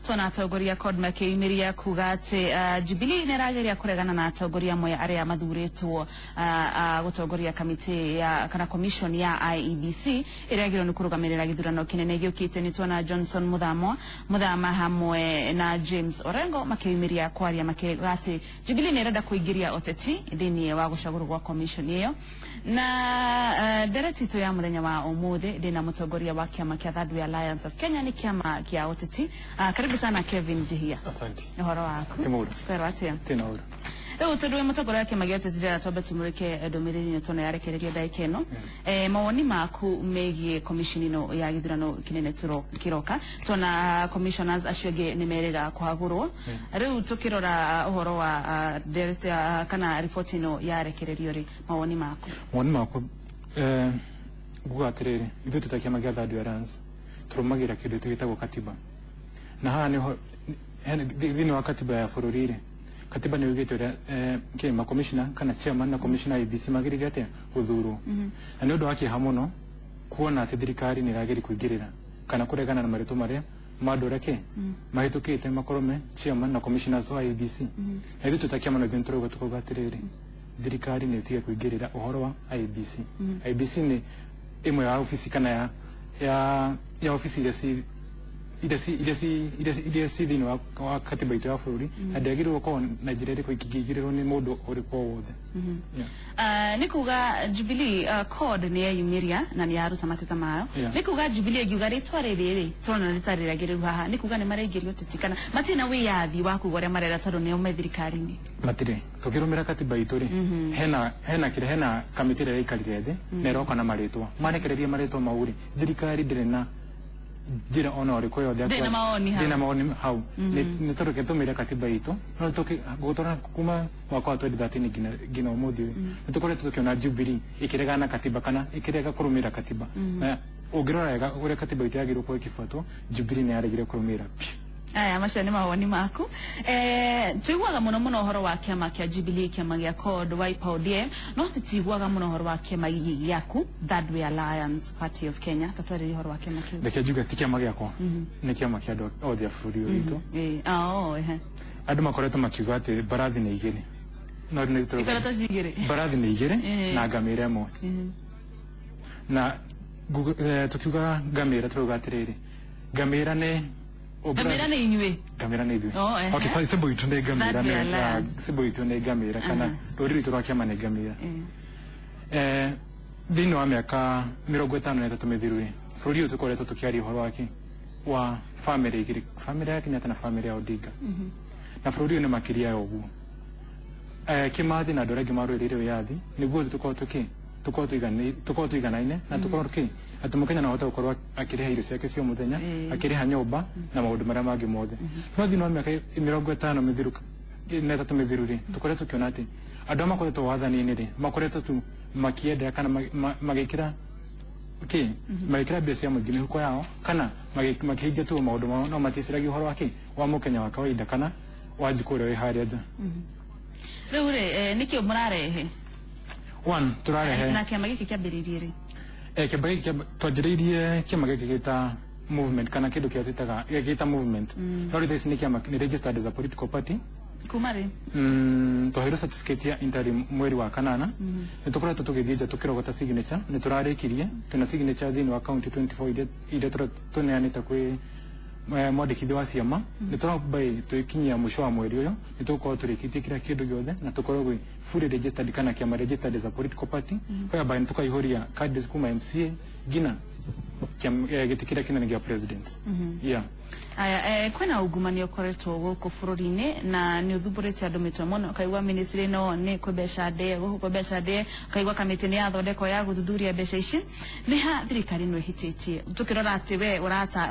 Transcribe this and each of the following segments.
Tuona atongoria CORD makĩyumĩria kuga atĩ Jubilee nĩ ĩrageria kũregana na atongoria amwe arĩa mathurĩtwo gũtongoria kamĩtĩ ya kana commission ya IEBC ĩrĩa ĩagĩrĩirwo nĩ kũrũgamĩrĩra gĩthurano kĩnene gĩũkĩte. Nĩ tuona Johnson Muthama Muthama hamwe na James Orengo makĩyumĩria kwaria makiuga atĩ Jubilee nĩ ĩrenda kũingĩria ũteti thĩinĩ wa gũcagũrwo gwa commission ĩyo. Na ndereti itũ ya mũthenya wa ũmũthĩ, ndĩna mũtongoria wa kĩama kĩa Third Way Alliance of Kenya, nĩ kĩama kĩa ũteti. Karibu sana, Kevin Njihia. Asante. Ũhoro waku? Ti mũru. Kwerwo atĩa? Tina ũru. Rĩu tondũ wĩ mũtongoria wa kĩama gĩa ũteti, ndĩrenda twambe tumũrĩke ndũmĩrĩri ĩno tũna yarekererio ndagĩka ĩno. Mawoni maku megiĩ commission ĩno ya gĩthurano kĩnene kĩroka. Tuona commissioners acio angĩ nĩ merĩga kũhagũrwo. Rĩu tũkĩrora ũhoro wa kana riboti ĩno yarekererio rĩ, mawoni maku? Mawoni makwa, nguga atĩrĩrĩ, ithuĩ twĩ ta kĩama kĩa Third Way Alliance tũrũmagĩrĩra kĩndũ gĩtagwo katiba, na haha nĩho thĩinĩ wa katiba ya bũrũri rĩ, katiba nĩ yugĩte ũrĩa kĩ makomishina kana chairman na commissioner IEBC magĩrĩire atĩa gũthurwo. Na nĩ ũndũ wa kĩeha mũno kuona atĩ thirikari nĩ ĩrageria kũingĩrĩra kana kũregana na marĩtwa marĩa ma andũ arĩa kĩ mahĩtũkĩte makorwo me chairman na commissioners wa IEBC. Na ithuĩ twĩ ta kĩama no ithuĩ nĩtũrauga, tũkauga atĩrĩrĩ, thirikari nĩ ĩtige kũingĩrĩra ũhoro wa IEBC. IEBC nĩ ĩmwe ya ofici kana ya ofici iria ci iria ci iria ci iria ci thĩinĩ wa katiba itũ ya bũrũri, na ndĩagĩrĩirwo gũkorwo na njĩra ĩrĩkũ ĩngĩingĩrĩrwo nĩ mũndũ ũrĩkũ o wothe. Yeah. Nĩ kuga Jubilee, CORD nĩ yeyumĩria na nĩ yaruta mateta mayo. Nĩ kuga Jubilee ĩngiuga rĩtwa rĩrĩ rĩ tũrona rĩtarĩ rĩagĩrĩru haha, nĩ kuga nĩ maraingĩria ũteti kana matirĩ na wĩyathi wa kuga ũrĩa marenda tondũ nĩo me thirikari-inĩ? Matirĩ. Tũkĩrũmĩra katiba itũ rĩ, hena kĩrĩa, hena kamĩtĩ ĩrĩa ĩraikarire thĩ na ĩroka na marĩtwa, marekereria marĩtwa mau rĩ, thirikari ndĩrĩ na njĩra ona ũrĩkũ yothe Ndĩrĩ na mawoni hau. Ndĩrĩ na mawoni hau. Nĩ tondũ tũmĩre katiba itũ, no gũtũra kuma mwaka wa 2013 nginya ũmũthĩ ũyũ, nĩ tũkoretwo tũkĩona Jubilee ĩkĩregana na katiba kana ĩkĩrega kũrũmĩrĩra katiba. Na ũngĩrora wega ũrĩa katiba itũ yagĩrĩirwo gũkorwo ĩkĩbuatwo, Jubilee nĩ yaregire kũrũmĩrĩra piũ. Aya, macio nĩ mawoni maku. Tuiguaga mũno mũno ũhoro wa kĩama kĩa Jubilee, kĩama gĩa CORD, Wiper, ODM, no tũtiguaga mũno ũhoro wa kĩama gĩaku, Third Way Alliance Party of Kenya. Tatwarĩrie ũhoro wa kĩama kĩu. Reke njuge ti kĩama gĩakwa, nĩ kĩama kĩa andũ othe a bũrũri ũyũ witũ. Ah, oh, ehe. Andũ makoretwo makiuga atĩ mbarathi nĩ igĩrĩ, no nĩ Ikoretwo ci igĩrĩ. Mbarathi nĩ igĩrĩ na ngamĩra ĩmwe. Na tukiuga ngamĩra, turauga atĩrĩrĩ, ngamĩra nĩ Ngamĩra nĩ inyuĩ. Ngamĩra nĩ ithuĩ. Oh, ehe. Okay, so symbol itũ nĩ ngamĩra. Third Way nĩ Alliance. Symbol itũ nĩ ngamĩra kana rũrĩ rwitũ rwa kĩama nĩ ngamĩra. Thĩinĩ wa mĩaka 53 mĩthiru rĩ, bũrũri ũyũ tũkoretwo tũkĩaria ũhoro wa kĩ wa family igĩrĩ, family ya Kenyatta na family ya Odinga, na bũrũri ũyũ nĩ makĩria ya ũguo. Kimathi na andũ arĩa angĩ marũĩrĩire wĩyathi nĩguo tũkorwo tũiganaine na tũkorwo kĩ atĩ mũkenya no ahote gũkorwo akĩrĩha irio ciake cia mũthenya, akĩrĩha nyũmba na maũndũ marĩa mangĩ mothe. No thĩinĩ wa mĩaka 53 mĩthiru mĩthiru rĩ, tũkoretwo tũkĩona atĩ andũ arĩa makoretwo wathani-inĩ rĩ, makoretwo tu makĩendera kana magĩkĩra kĩ magĩkĩra mbia cia mũingĩ mĩhuko yao kana makĩhingia tu maũndũ mao, no maticiragia ũhoro wa kĩ wa mũkenya wa kawaida kana wa njikũ ũrĩa wĩ harĩa nja. Rĩu rĩ, nĩkĩo mũrarehe? One, tũrarehe Na kĩama gĩkĩ kĩambĩrĩirie rĩ? Kĩama gĩkĩ twanjĩrĩirie kĩama gĩkĩ gĩta movement kana kĩndũ kĩrĩa twĩtaga gĩta movement, no rĩu thaa ici nĩ kĩama, nĩ registered as a political party. Kuma rĩ? Twaheirwo certificate ya interim mweri wa kanana. Nĩ tũkoretwo tũgĩthiĩ nja tũkĩrogota signature, nĩ tũrarĩkirie, twĩna signature thĩinĩ wa county 24 iria tũneanĩte kwĩ mwandĩkithia wa ciama. Nĩ tũramba twĩkinyia mũico wa mweri ũyũ, nĩ tũgũkorwo tũrĩkĩtie kĩrĩa kĩndũ gĩothe na tũkorwo gwĩ fully registered kana kĩama registered as a political party, whereby nĩ tũkaihũria candidates kuma MCA nginya gĩtĩ kĩrĩa kĩnene gĩa president, yeah. Aya, kwĩna ungumania ũkoretwo gũkũ bũrũri-inĩ na nĩ ũthumbũrĩte andũ mĩtwe mũno. Ũkaigua ministry ĩno nĩ kwĩ mbeca ndĩe gũkũ, kwĩ mbeca ndĩe, ũkaigua kamĩtĩ nĩ yathondekwo ya gũthuthuria mbeca ici. Nĩ ha thirikari ĩno ĩhĩtĩtie, tũkĩrora atĩ we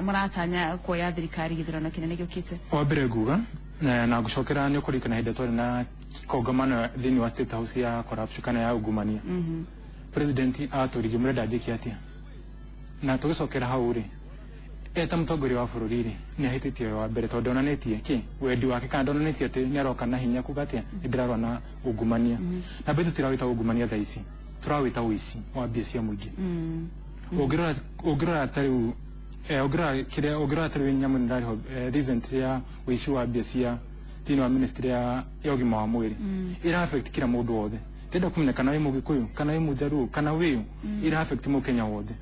mũratanya kuoya thirikari gĩthurano kĩnene gĩũkĩte? Wa mbere nguga na ngũcokera nĩ ũkũririkana hĩndĩ ĩrĩa twarĩ na kongamano thĩinĩ wa State House ya corruption kana ya ungumania, president atũririe, "Mũrenda njĩke atĩa?" Na tũgĩcokera hau rĩ, eta mũtongoria wa bũrũri rĩ, nĩ ahĩtĩtie wa mbere tondũ ndonanĩtie kĩ wendi wake kana ndonanĩtie atĩ nĩ aroka na hinya kuga atĩa, "Nĩ ndĩrarũa na ungumania." Na mbere tũtirawĩta ungumania, thaa ici tũrawĩta ũici wa mbia cia mũingĩ. Ũngĩrora ta rĩu Ũngĩrora kĩrĩa, ũngĩrora tarĩu nyamũ nĩ ĩrarĩho recent ya ũici wa mbia cia thĩinĩ wa ministry ya ũgima wa mwĩrĩ, ĩra affect kila mũndũ wothe. Ndĩrenda kũmenya kana wĩ Mũgĩkũyũ, kana wĩ Mũjaruo, kana wĩ ĩra affect Mũkenya wothe.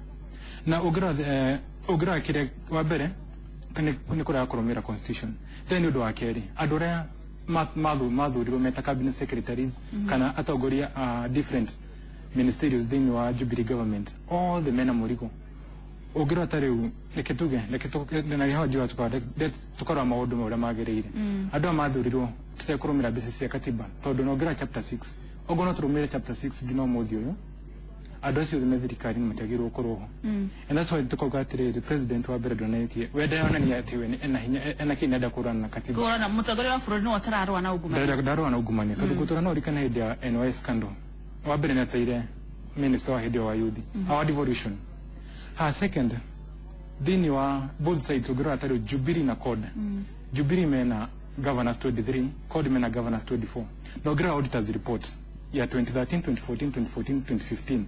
Na ũngĩrora kĩrĩa wa mbere nĩ kũrega kũrũmĩrĩra constitution. Then nĩ ũndũ wa kerĩ, andũ arĩa mathurirwo meta cabinet secretaries kana atongoria a different ministerials thĩinĩ wa Jubilee government, othe mena mũrigo. Ũngĩrora ta rĩu, reke tuge, reke na gĩho njiuga tũkarora maũndũ ũrĩa magĩrĩire. Andũ aya mathurirwo tũtekũrũmĩrĩra mbeca cia katiba, tondũ na ũngĩrora chapter 6, okorwo no tũrũmĩrĩre chapter 6 nginya ũmũthĩ ũyũ, andũ acio othe me thirikari-inĩ matiagĩrĩirwo gũkorwo ho. And that's why tukauga atĩrĩrĩ, president wa mbere ndonanĩtie we, ndeyonania atĩ we ena hinya, ena kĩ nenda kũrũana na katiba. Kũrana mũtongoria wa bũrũri nĩwe ũtararũa na ungumania. Ndarũa na ungumania, tondũ gũtũra no ũririkane hĩndĩ ya NYS scandal, wa mbere nĩ minister wa hĩndĩ ĩyo wa youth our devolution. Ha second, thĩinĩ wa both sides, ũngĩrora ta rĩu Jubilee na CORD, Jubilee mena governors 23, CORD mena governors 24. Na ũngĩrora auditors report ya 2013, 2014, 2014, 2015,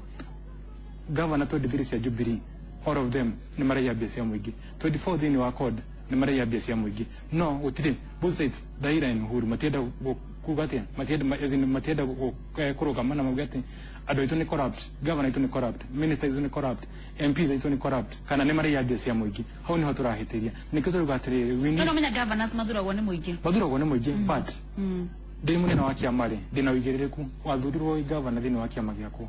governor 23 cia Jubilee, all of them nĩ maraiya mbia cia mũingĩ. 24 thĩinĩ wa CORD nĩ maraiya mbia cia mũingĩ. No gũtirĩ, both sides, Raila and Uhuru, matienda kuga atĩa, matienda as in, matienda kũrũgama na mauge atĩ andũ aitũ nĩ corrupt, governor aitũ nĩ corrupt, minister aitũ nĩ corrupt, MPs aitũ nĩ corrupt, kana nĩ maraiya mbia cia mũingĩ. Hau nĩho tũrahĩtĩria. Nĩkĩo tũrauga atĩrĩrĩ, we No need no menya governors mathuragwo nĩ mũingĩ. Mathuragwo nĩ mũingĩ, but ndĩ mũnene wa kĩama rĩ, ndĩna ũigĩrĩrĩku. Wathurirwo wĩ governor thĩinĩ wa kĩama gĩakwa,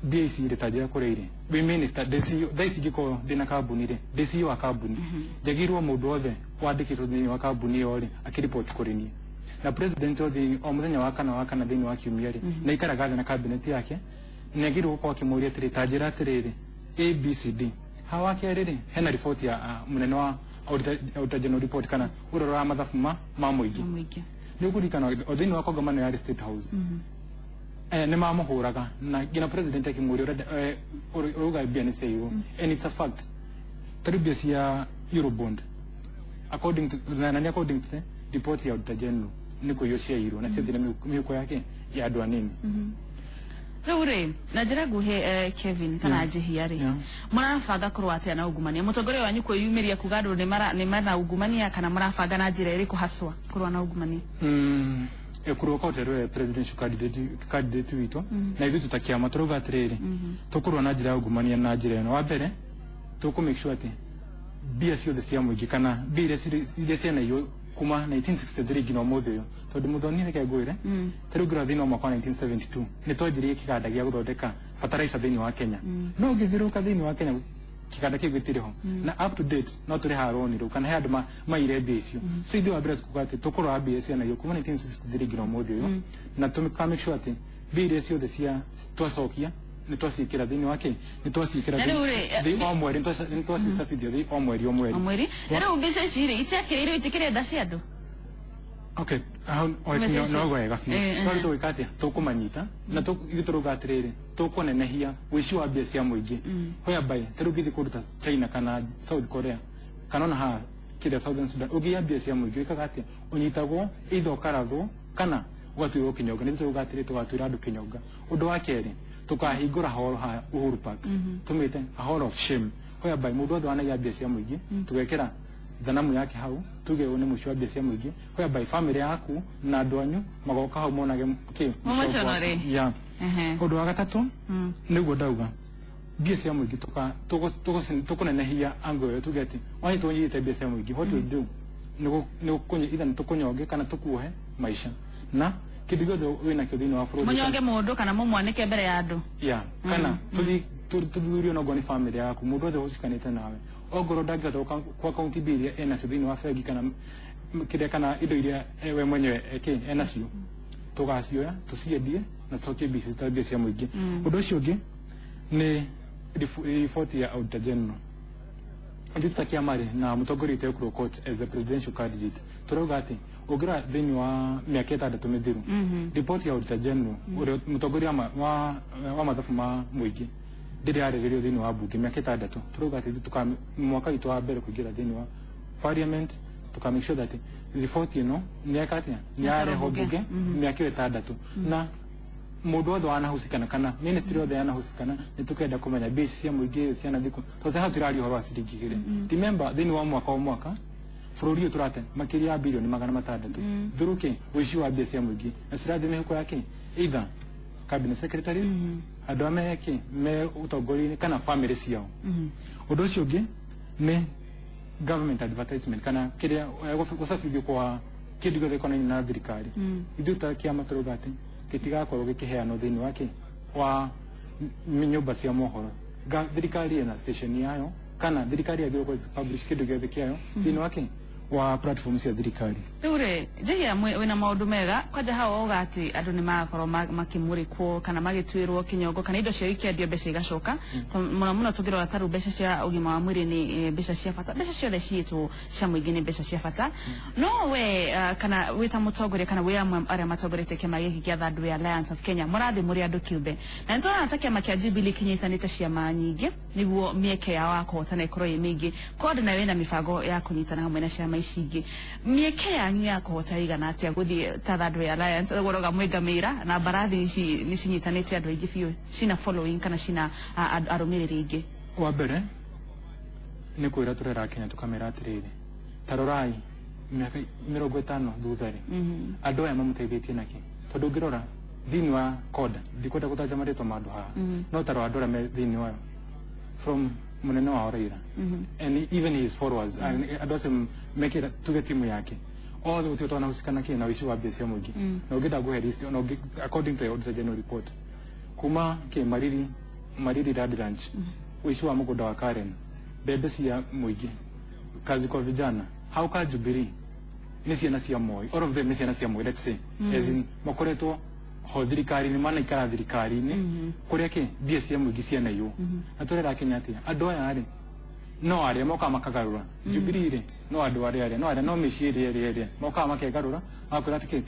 mbia ici rĩ, ta njĩra kũrĩa irĩ wĩ minister, ndĩ CEO. Thaa ici ingĩkorwo ndĩna kambuni rĩ, ndĩ CEO wa kambuni, njagĩrĩirwo mũndũ wothe wandĩkĩtwo thĩinĩ wa kambuni ĩyo rĩ, akĩripoti kũrĩ niĩ. Na president o thĩinĩ o mũthenya wa kana thĩinĩ wa kiumia rĩ, nĩ aikaraga thĩ na cabinet yake, nĩ agĩrĩirwo gũkorwo akĩmũria atĩrĩ, ta njĩra atĩrĩrĩ, ABCD. Ha wa kerĩ rĩ, hena riboti ya mũnene wa auditor general report, kana ũrĩa ũroraga mathabu ma mũingĩ. Mũingĩ. Nĩ ũkũririkana o thĩinĩ wa kongamano ya State House, nĩ mamũhũraga na nginya president akĩmũria, ũrauga mbia nĩ ciaiywo, and it's a fact. Tarĩu mbia cia Eurobond, according to na nĩ according to the report ya auditor general, nĩ kũiywo ciaiyirwo na ciathire mĩhuko yake ya andũ anini. Rĩu rĩ, na njĩra nguhĩ, Kevin kana Njihia rĩ, mũrabanga kũrũa atĩa na ungumania? Mũtongoria wanyu kwĩyumĩria kuga andũ nĩ mena ungumania, kana mũrabanga na njĩra ĩrĩkũ haswa kũrũa na ungumania? Ekuru Okoth we presidential candidate witũ, na ithuĩ tũtakĩama tũrauga atĩrĩrĩ, tũkũrũa na njĩra ya ungumania na njĩra ĩno. Wa mbere, tũkũ make sure atĩ mbia ciothe cia mũingĩ, kana mbia iria cianaiywo kuma 1963 nginya ũmũthĩ ũyũ, tondũ mũthoni, reke ngwĩre, tarĩu ngĩrora thĩinĩ wa mwaka wa 1972 nĩ twanjirie kĩganda gĩa gũthondeka fertilizer thĩinĩ wa Kenya, no ũngĩthiũrũrũka thĩinĩ wa Kenya, kĩganda kĩu gĩtirĩ ho. Na up to date no tũrĩhaga roni rũu, kana he andũ maire mbia icio. So ithuĩ wa mbere tukuga atĩ tũkũrora mbia cianaiywo kuma 1963 nginya ũmũthĩ ũyũ, na tũka make sure atĩ mbia iria ciothe cia twacokia nĩ twaciĩkĩra thĩinĩ wa kĩ, nĩ twaciĩkĩra Na rĩu rĩ, o mweri, nĩ twacicabithia o mweri o mweri. O mweri. Na rĩu mbeca ici rĩ, itiakĩrĩirwo itikĩrĩ nda cia andũ. Okay, hau Mbeca ici. no wega biũ. No rĩu tũgwĩka atĩa? Tũkũmanyita na ithuĩ tũrauga atĩrĩrĩ, tũkũnenehia ũici wa mbia cia mũingĩ, whereby ta rĩu ũngĩthiĩ kũndũ ta China kana South Korea kana ona haha kĩrĩa Southern Sudan, ũngĩiya mbia cia mũingĩ wĩkaga atĩa? Ũnyitagwo, either ũkarathwo kana ũgatuĩrwo kĩnyonga. Nĩ tũrauga atĩrĩ, tũgatuĩra andũ kĩnyonga. Ũndũ wa kerĩ, tũkahingũra hall ha Uhuru Park, tũmĩte a hall of shame, whereby mũndũ wothe wanaiya mbia cia mũingĩ, tũgekĩra thanamu yake hau, tuge ũyũ nĩ mũici wa mbia cia mũingĩ, whereby family yaku na andũ anyu magoka hau monage kĩ. Mũmũconore. Yeah. Ũndũ wa gatatũ, nĩguo ndauga mbia cia mũingĩ tũkũnenehia ango ĩyo, tuge atĩ wanyitwo ũnyitĩte mbia cia mũingĩ, what we do either nĩ tũkũnyonge kana tũkuohe maica na kĩndũ gĩothe wĩnakĩo thĩinĩ wa bũrũri. Mũnyonge mũndũ kana mũmwanĩke mbere ya andũ. Yeah, kana tũthurio nongorwo nĩ family yaku, mũndũ wothe ũcikanĩte nawe, ongorwo ndangĩhota gũka- kwa akaunti mbia iria enacio thĩinĩ wa bengi, kana kĩrĩa, kana indo iria we mwenyewe enacio, tũgacioya tũciendie na tũcokie mbia icio citarĩ mbia cia mũingĩ. Ũndũ ũcio ũngĩ nĩ riboti ya auditor general. Ithuĩ tũtakĩama rĩ, na mũtongoria witũ Ekuru Aukot as the presidential candidate, tũrauga atĩ ũngĩrora thĩinĩ wa mĩaka 6 mĩthiru, ripoti ya auditor general, ũrĩa mũtongoria wa mathabu ma mũingĩ, ndĩrĩ yarĩrĩrio thĩinĩ wa bunge mĩaka 6. Tũrauga atĩ ithuĩ mwaka witũ wa mbere kũingĩra thĩinĩ wa parliament, tuka make sure that riboti ĩno nĩ yeka atĩa, nĩ yarehwo bunge. Bunge mĩaka ĩyo 6 na Mũndũ wothe wanahusikana kana ministry yothe yanahusikana, nĩ tũkenda kũmenya mbia ici cia mũingĩ ciana thikũ, tondũ haha tũraria ũhoro wa ciringi 2. Remember, thĩinĩ wa mwaka o mwaka bũrũri ũyũ tũrate makĩria ya birioni 600 through kĩ ũici wa mbia cia mũingĩ, na cirathiĩ mĩhuko yake either cabinet secretaries, andũ arĩa me kĩ me ũtongoria-inĩ, kana family ciao. Ũndũ ũcio ũngĩ nĩ government advertisement, kana kĩrĩa gũcabithio kwa kĩndũ gĩothe gĩkonainie na thirikari. Ithuĩ ta kĩama tũrauga atĩ gĩtigakorwo gĩkĩheanwo thĩinĩ wa kĩ wa nyũmba cia mohoro. Thirikari ĩna station yayo, kana thirikari yagĩrĩirwo publish kĩndũ gĩothe kĩayo thĩinĩ wa kĩ wa platform cia thirikari. Rĩu rĩ, njĩhia wĩna maũndũ mega kwanja hau wauga atĩ andũ nĩ magakorwo makĩmũrĩkwo kana magĩtuĩrwo kĩnyongo kana indo ciao ikĩendio mbeca igacoka. Mũno mũno tũngĩrora ta rĩu mbeca cia ũgima wa mwĩrĩ nĩ mbeca cia bata, mbeca ciothe ciĩtwo cia mũingĩ nĩ mbeca cia bata. No we kana wĩ ta mũtongoria kana wĩ amwe arĩa matongoretie kĩama gĩkĩ kĩa Third Way Alliance of Kenya, mũrathiĩ mũrĩ andũ kĩũmbe, na nĩ tũrona ta kĩama kĩa Jubilee kĩnyitanĩte ciama nyingĩ nĩguo mĩeke yao ya kũhotana ĩkorwo ĩ mĩingĩ. CORD nayo ĩna mĩbango ya kũnyitana hamwe na ciama ici ingĩ. Mĩeke yanyu ya kũhota ĩigana atĩa gũthiĩ ta Third Way Alliance? Ũguo ũrauga mwĩ ngamĩra na mbarathi ici nĩ cinyitanĩte andũ aingĩ biũ, cina following kana cina arũmĩrĩri aingĩ. Wa mbere nĩ kwĩra tũrera Kenya, tũkamera atĩrĩrĩ, ta rorai mĩaka 50 thutha rĩ, andũ aya mamũteithĩtie nakĩ? Tondũ ũngĩrora thĩinĩ wa CORD, ndikwenda gũtaja marĩtwa ma andũ haha, no tarora andũ arĩa me thĩinĩ wayo, from mũnene wao Raila and even his followers and andũ acio mekĩra tuge timu yake othe, gũtirĩ twanahusikana kĩ na ũici wa mbia cia mũingĩ. Na ũngĩenda ngũhe list, na according to the Auditor General report, kuma kĩ Mariri Land Ranch, ũici wa mũgũnda wa Karen, mbembe cia mũingĩ, kazi kwa vijana, hau ka Jubilee nĩ ciana cia Moi, all of them nĩ ciana cia Moi, let's say, as in makoretwo ho thirikari-inĩ, manaikara thirikari-inĩ kũrĩa kĩ mbia cia mũingĩ cianaiywo. Na tũrera Kenya atĩa? Andũ aya rĩ, no arĩa mokaga makagarũra Jubilee rĩ, no andũ arĩa no arĩa no mĩciĩ ĩrĩa ĩrĩa mokaga makegarũra, magakwĩra atĩ kĩ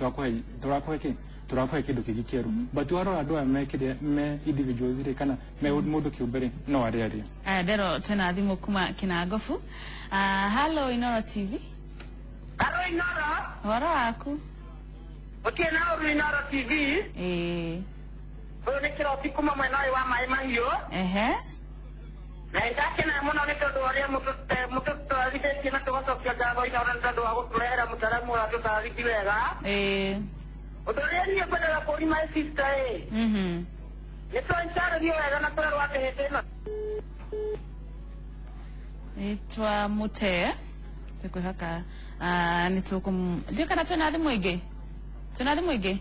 tũrakũhe kĩ tũrakũhe kĩndũ kĩngĩ kĩerũ. But warora andũ aya me kĩrĩa me individuals rĩ, kana me mũndũ kĩũmbe rĩ, no arĩa arĩa. Aya, ndero twĩna thimũ kuma Kinangofu. Hello, Inoro TV. Halo Inoro. Ũhoro waku? Gũtirĩ na ũru, Inoro TV. Ĩĩ. Ũyũ nĩ Kĩrobi kuma mwena ũyũ wa Maĩ Mahiũ. Na nĩndakena mũno nĩ tondũ wa ũrĩa mũtũtwarithĩtie, na tũgacokia ngatho Inoro nĩ tondũ wa gũtũrehera mũtaramu ũrĩa tũtarithi wega. Ũndũ ũrĩa niĩ ngwendaga kũũria my sister ĩ, nĩ twancarĩrio wega na tũrerwo atĩ hĩndĩ ĩno Nĩ twamũte, tũkwĩhoka nĩ tũkũ ndiũ kana twĩna thimũ ĩngĩ, twĩna thimũ ĩngĩ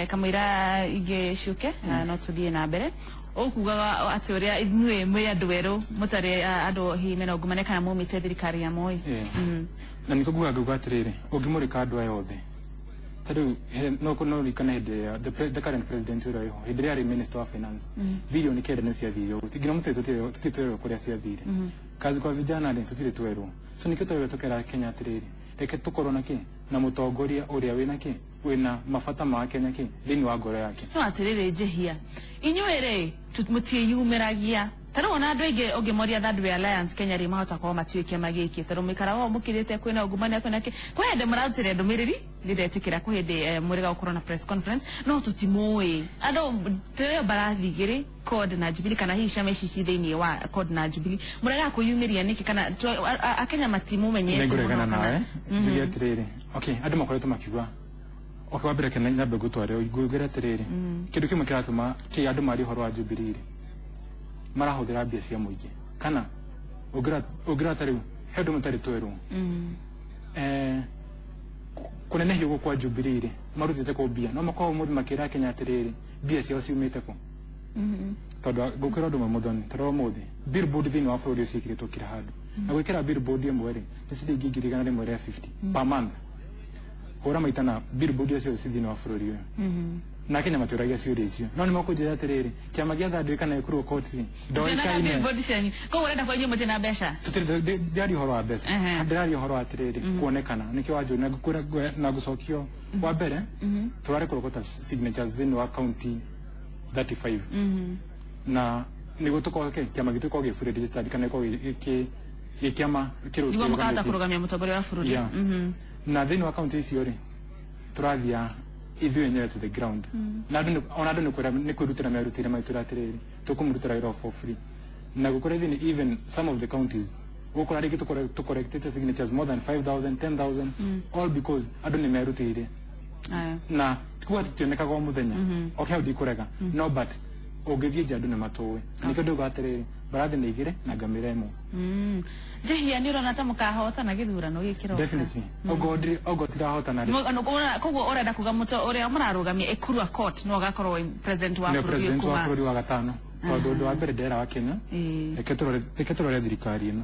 kamũira ingĩ ciũke. No tũthiĩ na mbere ũkugaga atĩ ũrĩa inyuĩ mwĩ andũ erũ mũtarĩ andũ hihi mena ungumania kana maumĩte thirikari ya Moi. Na nĩkĩo ngugaga, ngauga atĩrĩrĩ, ũngĩmũrĩka andũ aya othe ta rĩu no ririkane hĩndĩ ya the current president ũrĩa wĩho, hĩndĩ ĩrĩa arĩ minister wa finance, 9 birioni nĩ ciathire ũguo, nginya mũtĩ tũtirĩ twerwo kũrĩa ciathire. Kazi kwa vijana rĩ, tũtirĩ twerwo. So nĩkĩo tũrauga, tũkera Kenya atĩrĩrĩ, reke tũkorwo na kĩ na mũtongoria ũrĩa wĩna kĩ wĩna mabata ma Kenya kĩ thĩinĩ wa ngoro yake. No atĩrĩrĩ, njĩhia, inyuĩ rĩ mũtiĩyumĩragia ta rĩu ona andũ aingĩ ũngĩmoria Third Way Alliance Kenya rĩ, mahota korwo matiũĩ kĩama gĩkĩ tondũ mũikaraga ũũ mũkĩrĩte kwĩna ungumania, kwĩna kĩ. Kwĩ hĩndĩ mũrarutire ndũmĩrĩri, ndĩretĩkĩra kwĩ hĩndĩ mũrĩga gũkorwo na press conference, no tũtimũĩ andũ. Tũrĩo mbarathi igĩrĩ, CORD na Jubilee, kana hihi ciama ici ci thĩinĩ wa CORD na Jubilee, mũregaga kwĩyumĩria nĩkĩ? Kana Akenya matimũmenyete mũno? Nĩngũregana kana nawe, njuge atĩrĩrĩ, okay, andũ makoretwo makiuga, okay, wambere kena nyambe ngũtware ngũgere atĩrĩrĩ, kĩndũ kĩmwe kĩratũma kĩ andũ marie ũhoro wa Jubilee rĩ, marahũthĩra mbia cia mũingĩ, kana ũngĩrora ta rĩu he ũndũ mũtarĩ twerwo kũnenehio gũkũ kwa Jubilee rĩ, marutĩte kũ mbia? No makorwo ũmũthĩ makĩra Kenya atĩrĩrĩ, mbia ciao ciumĩte kũ? Tondũ ngũkwĩra ũndũ ũmwe mũthoni, tondũ ũmũthĩ billboard thĩinĩ wa bũrũri ũcio ĩkĩrĩtwo kila handũ, na gwĩkĩra billboard ĩmwe rĩ, nĩ ciringi 150,000 per month. Hũra maita na billboard icio ciothe ci thĩinĩ wa bũrũri ũyũ, na Kenya matiũragia ciũria icio, no nĩ makũnjĩra atĩrĩrĩ, kĩama gĩa Third Way kana ĩkũrwo koti Tũtirĩ na ndoĩkaine. Billboard cianyu, koguo ũrenda kwa inyuĩ mũtirĩ na mbeca? Tutiri ndĩraria ũhoro wa mbeca. Ndĩraria ũhoro wa atĩrĩrĩ, kuonekana nĩkĩo wanjũ na ngũkwĩra na ngũcokio. Wa mbere, tũrarĩ kũrogota signatures thĩinĩ wa county 35, na nĩguo tũkorwo kĩama gitũ gĩkorwo gĩ fully registered kana gĩkorwo gĩ kĩama nĩguo mũkahota kĩrũgamĩtie. Kũrũgamia mũtongoria wa bũrũri. Yeah. Na thĩinĩ wa kaunti icio rĩ, tũrathia ithuĩ enyewe to the ground. Na andũ ona andũ nĩ kwĩrutĩra merutĩire magĩtwĩra atĩrĩrĩ, tũkũmũrutĩra wĩra for free. Na gũkora even some of the counties gũkora rĩngĩ tũcollectĩte signatures more than 5000, 10,000, all because andũ nĩ merutĩire. Na kuga tutionekaga o mũthenya, okay, hau ndikũrega, no but ũngĩthiĩ nja andũ nĩ matũĩ. Nĩkĩo ndauga atĩrĩrĩ, mbarathi nĩ igĩrĩ na ngamĩra ĩmwe. Njehia, nĩ ũrona ta mũkahotana gĩthurano gĩkĩroka? Definitely, ogo tirahotana rĩ. Koguo ũrenda kuga mũto ũrĩa mũrarũgamia Ekuru Aukot no agakorwo president wa bũrũri? President wa bũrũri wa gatano, tondũ ũndũ wa mbere ndera wa Kenya, reke tũrore thirikari ĩno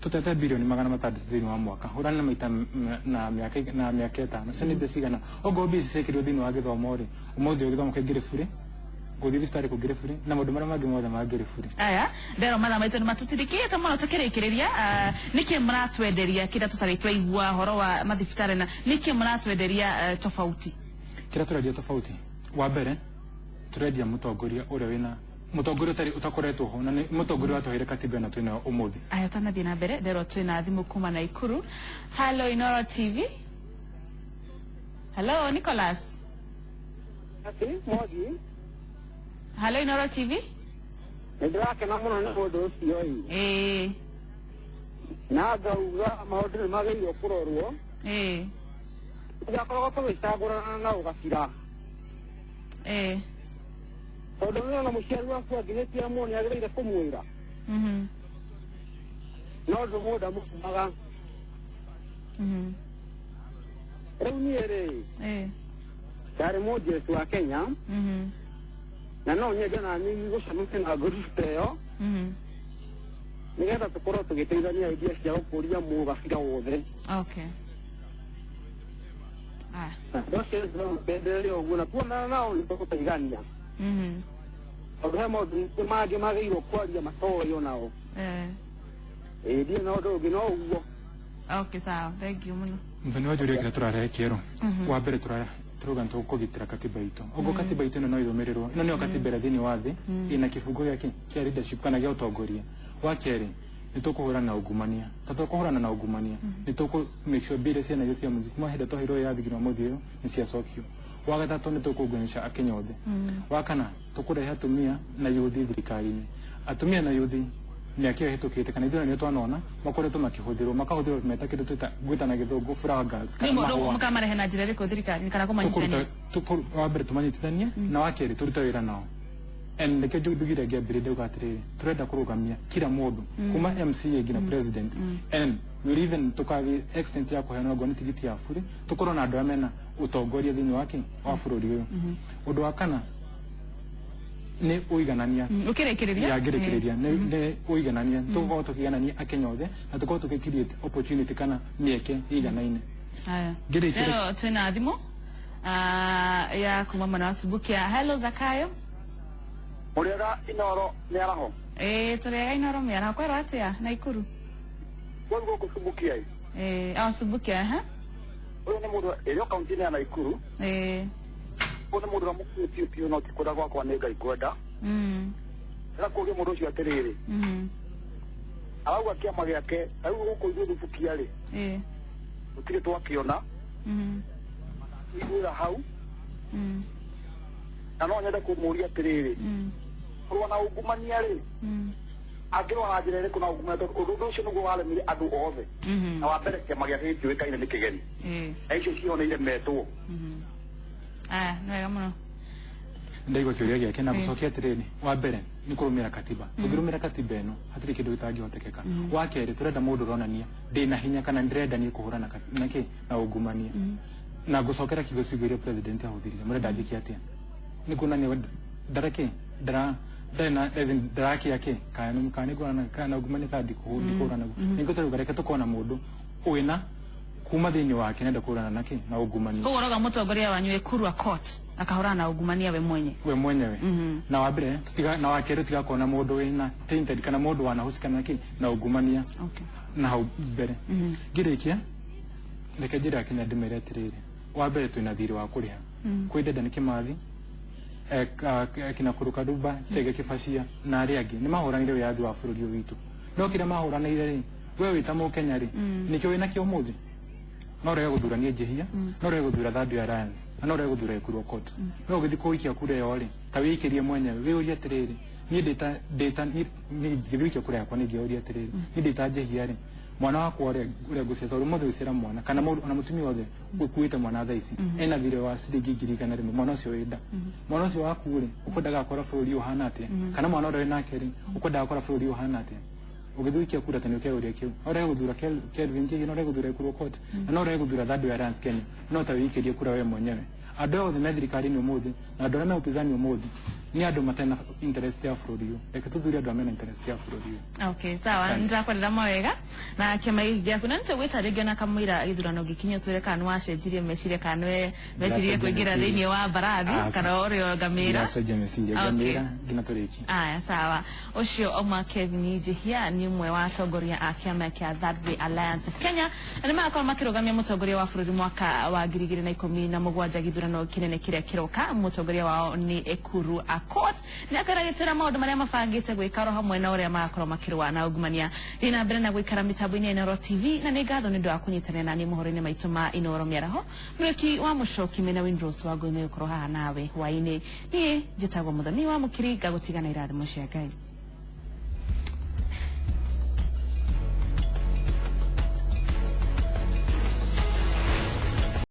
tũtete 600 bilioni thĩinĩ wa mwaka, hũrana na maita na mĩaka na mĩaka 5, icio nĩ mbeca cigana? Okorwo mbia ici ciekĩrirwo thĩinĩ wa gĩthomo rĩ, ũmũthĩ gĩthomo kĩngĩrĩ bure, gũthiĩ thibitarĩ kũngĩrĩ bure, na maũndũ marĩa mangĩ mothe mangĩrĩ bure. Aya, ndero mathaa maitũ nĩ matũtirikĩte mũno. Tũkĩrĩkĩrĩria, nĩkĩ mũratwenderia kĩrĩa tũtarĩ twaigua ũhoro wa mathibitarĩ, na nĩkĩ mũratwenderia tofauti? Kĩrĩa tũrendia tofauti, wa mbere tũrendia mũtongoria ũrĩa wĩna mũtongoria ũtarĩ ũtakoretwo ho, na nĩ mũtongoria watũheire katiba ĩno twĩnayo ũmũthĩ. Aya, twanathiĩ na mbere, ndero twĩna thimũ kuma Naikuru. Hello, Inoro TV. Hello, Nicholas. Ati Mwangi. Hello, Inoro TV. Nĩ ndĩrakena mũno nĩ ũndũ ũcio ĩ. Na ngauga maũndũ nĩ magĩrĩirwo kũrorwo. Tũgakoragwo tũgĩcagũrana na ũgabira. Tondũ nĩ na mũciari waku angĩhĩtia mũno nĩ agĩrĩire kũmwĩra. No ũndũ mũndũ ndamũkumaga. Rĩu niĩ rĩ, ndarĩ mũnjeshi wa Kenya. Na no nyende na niĩ gũcemania na ngurubu ta ĩyo, nĩgetha tũkorwo tũgĩteithania idea cia gũkũria mũgabira wothe. Okay. Ah. Ndocendereire ũguo na tuonana nao nĩ tũgũteithania. Tondũ he maũndũ mangĩ magĩrĩirwo kwaria matoĩ onao. Ĩĩ, ndirĩ na ũndũ ũngĩ no ũguo. Okay, sawa. Thank you mũno. Mũthoni wa Julia, kĩrĩa tũrarehe kĩerũ, wa mbere tũrauga nĩ tũkũgitĩra katiba itũ. Ũguo katiba itũ ĩno no ĩrũmĩrĩrwo, ĩno nĩyo katiba ĩrĩa thĩinĩ wa thĩ ĩna kĩbungo gĩake kĩa leadership kana gĩa ũtongoria. Wa kerĩ, nĩ tũkũhũrana na ungumania. Tondũ tũkũhũrana na ungumania, nĩ tũkũ make sure mbia iria ciana cia mũingĩ kuma hĩndĩ twaheirwo wĩyathi nginya ũmũthĩ ũyũ nĩ ciacokio. Wa gatatũ, nĩ tũkũunganisha akenya othe. Wa kana, tũkũrehe atumia na yuthi thirikari-inĩ. Atumia na yuthi, mĩaka ĩyo ĩhĩtũkĩte kana ithurano iria twanona, makoretwo makĩhũthĩrwo, makahũthĩrwo meta kĩndũ twĩta gwĩta na gĩthũngũ flower girls kana Nĩ mũndũ mahũa. Mũkamarehe na njĩra ĩrĩkũ thirikari kana kũmanyitithania? Wa mbere tũmanyitithanie, na wa kerĩ tũrute wĩra nao. And nĩkĩo ndugire ngĩambĩrĩria ndauga atĩrĩrĩ, tũrenda kũrũgamia kila mũndũ kuma MCA nginya president, and we'll even tũkathiĩ extent ya kũheana okorwo nĩ tigiti ya bure, tũkorwo na andũ arĩa mena ũtongoria thĩinĩ wa kĩ wa bũrũri ũyũ. Ũndũ wa kana nĩ ũiganania. Ũkĩrĩkĩrĩria. Ya, ngĩrĩkĩrĩria nĩ ũiganania. Tũgũkorwo tũkĩiganania akenya othe na tũkorwo tũkĩ create opportunity kana mĩeke ĩiganaine. Haya. Ngĩrĩkĩrĩria. Leo twĩna thimũ ya kuma mwena wa Subukia. Hello, Zakayo. Mũrĩega Inoro mĩaraho? Ĩĩ, tũrĩega Inoro mĩaraho. Kwerwo atĩa Naikuru? Kwĩ gũkũ Subukia. Ĩĩ, o Subukia, ha? Ũyũ nĩ mũndũ ĩrĩa kaunti-inĩ ya Naikuru. Ũyũ nĩ mũndũ ũrĩa mũkuũ piũ piũ, no ti kwenda gwakwa, nĩ Ngai kwenda. Ndĩrenda kũũria mũndũ ũcio atĩrĩrĩ, arauga kĩama gĩake rĩu gũkũ ithuĩ Thubukia rĩ, gũtirĩ twakĩona iguĩra hau. Na no nyende kũmũũria atĩrĩrĩ, kũrũa na ungumania rĩ, angĩrũa na njĩra ĩrĩkũ na ungumania? Tondũ ũndũ ũcio nĩguo waremire andũ othe. Na wa mbere, kĩama gĩake gĩtiũĩkaine nĩ kĩgeni, na icio cioneire metwo. Aya, nĩ wega mũno. Ndaigua kĩũria gĩake na gũcokia atĩrĩrĩ, wa mbere nĩ kũrũmĩra katiba. Tũngĩrũmĩra katiba ĩno, hatirĩ kĩndũ gĩtangĩhotekeka. Wa kerĩ, tũrenda mũndũ ũronania ndĩna hinya kana ndĩrenda niĩ kũhũrana na kĩ na ungumania. Na gũcokera kiugo ciugo iria president ahũthĩrire, mũrenda njĩke atĩa? Nĩ kuonania ndarake ndara ndarĩ na, as in, ndarakia kĩ kana kana nĩ kũhũrana kana na ungumania kana ndikũhũrana naguo. Nĩkĩo tũrauga reke tũkorwo na mũndũ wĩna kuma thĩinĩ wake nenda kũhũrana na kĩ na ungumania. Koguo ũrauga mũtongoria wanyu Ekuru Aukot akahũrana na ungumania we mwenye? We mwenyewe. Na wa mbere tutiga, na wa kerĩ tigakorwo na mũndũ wĩna tainted kana mũndũ wanahusika na kĩ na ungumania. Na hau mbere ngĩrĩkia, reke njĩre akenya ndĩmere atĩrĩrĩ, wa mbere twĩna thirĩ wa kũrĩha kwĩ Dedan Kimathi, kina Kuruka Duba, Chege Kibacĩa na arĩa angĩ nĩ mahũranĩire wĩyathi wa bũrũri ũyũ witũ, no kĩrĩa mahũranĩire rĩ, we wĩ ta mũkenya rĩ, nĩkĩo wĩnakĩo ũmũthĩ? No ũrege gũthura niĩ Njihia, no ũrege gũthura Third Way Alliance, na no ũrege gũthura Ekuru Aukot. No ũgĩthiĩ kũikia kura ĩyo rĩ, ta wĩikĩrie mwenyewe, wĩyũrie atĩrĩrĩ, niĩ ndĩta ndĩta niĩ ngĩthiĩ gũikia kura yakwa nĩ ngĩyũria atĩrĩrĩ, niĩ ndĩta Njihia rĩ, mwana wakwa ũrĩa ũrĩa ngũciara, tondũ ũmũthĩ ũgĩciara mwana kana mũndũ ona mũtumia wothe ũkuĩte mwana thaa ici ena thirĩ wa ciringi 100,000, mwana ũcio wĩ nda, mwana ũcio waku rĩ, ũkwendaga akora bũrũri ũhana atĩa? Kana mwana ũrĩa wĩ nake rĩ, ũkwendaga akora bũrũri ũhana atĩa? Ũgĩthiĩ gũikia kura ta nĩ ũkeyũria kĩu. No ũrege gũthura Kelvin Njihia, no ũrege gũthura Ekuru Aukot, na no ũrege gũthura Third Way Alliance Kenya, no ta wĩikĩrie kura we mwenyewe. Andũ aya othe me thirikari-inĩ ũmũthĩ na andũ arĩa me upinzani ũmũthĩ nĩ andũ matarĩ na interest ya bũrũri ũyũ. Reke tũthure andũ arĩa mena interest ya bũrũri ũyũ. Okay, sawa. Asante. Nĩndakwarĩra mawega na kĩama gĩkĩ gĩaku, na nĩtũgwĩta rĩngĩ ona kamũira gĩthurano gĩkinye, twĩre kana nĩwacenjirie meciria, kana nĩwe mecirie kũingĩra thĩinĩ wa mbarathi kana ũrĩa ngamĩra. Ndiracenjia meciria. Okay. Ngamĩra nginya tũrĩkie. Aya, sawa. Ũcio auma Kevin Njihia, nĩ ũmwe wa atongoria a kĩama kĩa Third Way Alliance of Kenya, na nĩ magakorwo makĩrũgamia mũtongoria wa bũrũri mwaka wa 2017 gĩthurano kĩnene kĩrĩa kĩroka. Mũtongoria wao nĩ Ekuru Aukot. Nĩ akoragĩtĩra maũndũ marĩa mabangĩte gwĩka oro hamwe na ũrĩa magakorwo makĩrũa na ungumania. Thiĩ na mbere na gũikara mĩtambo-inĩ ya Inooro TV, na nĩ ngatho nĩ ũndũ wa kũnyitanĩra na niĩ mohoro-inĩ maitũ ma Inooro mĩaraho. Mwĩki wa mũcoki mena Windrose wa Ngũi megũkorwo haha nawe hwaĩ-inĩ. Niĩ njĩtagwo Mũthoni wa Mũkiri, ngagũtiga na irathimo cia Ngai.